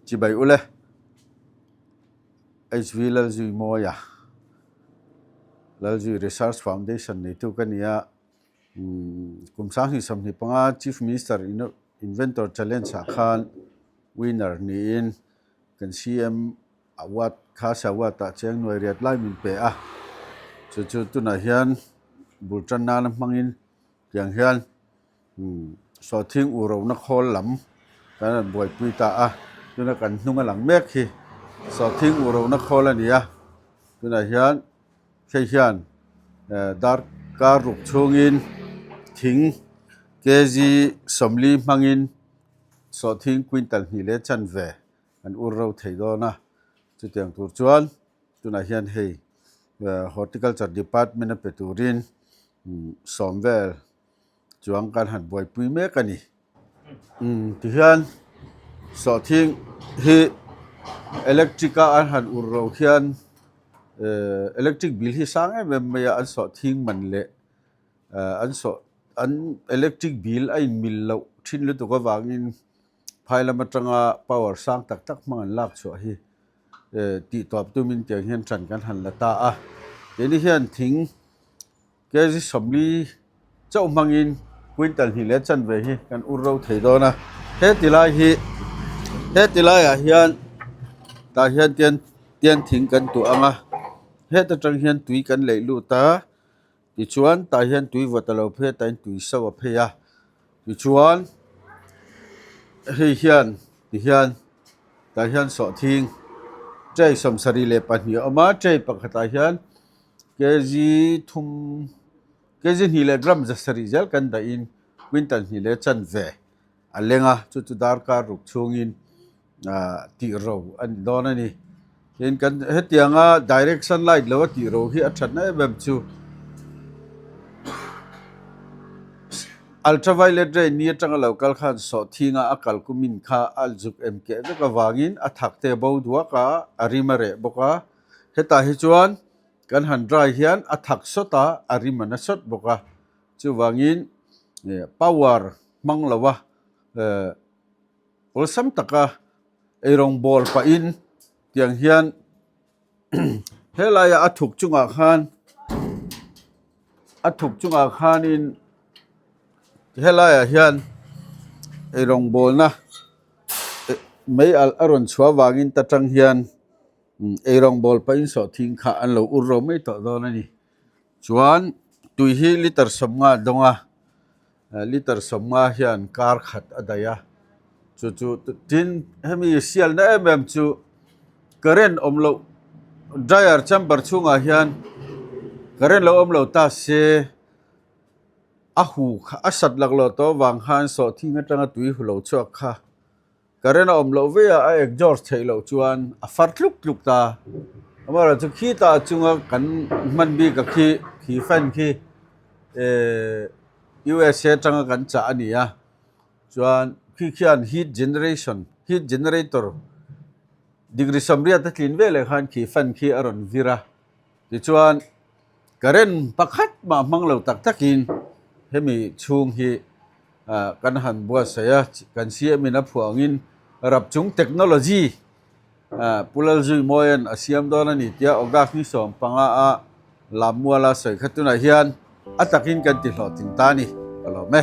Chibai ule HV Lalzui Mawia Lalzui Research Foundation neitu ka ni a, kum 2025 Chief Minister Inventor Challenge ah khan winner niin kan CM Award kha Award ah cheng nuai riat lai min pe a, chu chu tunah hian bul tan nana hmangin tiang hian sawhthing u rona khawl lam kan rawn buaipui ta a, tuna kan hnung a lang mek hi sawhthing u rona khawl a ni a, tunah hian hei hian darkar ruk chhungin thing kg 40 hmangin sawhthing quintal hnih leh chanve an ur ro thei dawn a, chutiang tur chuan tunah hian hei horticulture department a pe turin sawm vel chuang kan han buaipui mek a ni. Tihian sawhthing hi electric a an han ur ro hian electric bill hi sang em em mai a an sawhthing man leh an sawh an electric bill a inmil loh thin lutuk avangin Phai lam atanga power sang tak tak hmang an lak chhuah hi tih tawp tumin tiang hian ṭan kan han la ta a. Keini hian thing kg 40 chauh hmangin quintal hnih leh chanve hi kan ur ro thei dawn a. He ti lai hi he ti laiah hian tah hian tian tian thing kan tuah ang a, heta tang hian tui kan leih lut a. Tichuan tah hian tui vawt a lo phei a tah hian tui so a phei a tichuan hei hian tihian tah hian sawhthing tray 72 a awm a tray pakhatah hian kg thum kg hnih leh gram 7 zel kan dahin quintal hnih leh chanve a leng a chu chu darkar ruk chhungin ah tih ro a ni dawn a ni tin kan hetianga direct sunlight lo a tih ro hi a thatna em em chu ultraviolet ray ni atanga lo kal khan sawhthinga a kal kumin kha a zuk em keh vek avangin a thak te bo duak a a rim a reh bawk a hetah hi chuan kan han dry hian a thak sawt a a rim a na sawt bawk a chuvangin power hmang lo a eh. Awlsam taka eirawng bawl pahin tiang hian helaia a thuk chungah khan a thuk chungah khanin helaiah hian eirawng bawlna mei alh a rawn chhuah avangin ta tang hian eirawng bawl pahin sawhthing kha an lo ur ro mai tawh dawn a ni. Chuan tui hi liter 50 a dawng a. Liter 50 hian kar khat a daih a, chu chu tin hemi sialna em em chu current awm loh dryer chamber chhungah hian current lo awm lo ta se a hu kha a sat laklawh tawh avang khan sawhthing atanga tui hu lo chhuak kha. Current a awm loh vei a, a exhaust theih loh chuan a far tluk tluk ta. Amaherawhchu khi ta chunga kan hman bik a khi, khi fan khi eh USA atanga kan chah a ni a. Chuan khi khian heat generation, heat generator degree 80 a tlin veleh khan khi fan khi a rawn vir a. Tichuan current pakhat mah hmang lo tak takin hemi chhung hi kan han buatsaih a, kan CM in a phuah angin Rapchung Technology Pu Lalzuimawia'n a siam dawn a ni tia August ni 15 a Lammuala sawi kha tunah hian a takin kan ti hlawhtling ta a ni, ka lawm e.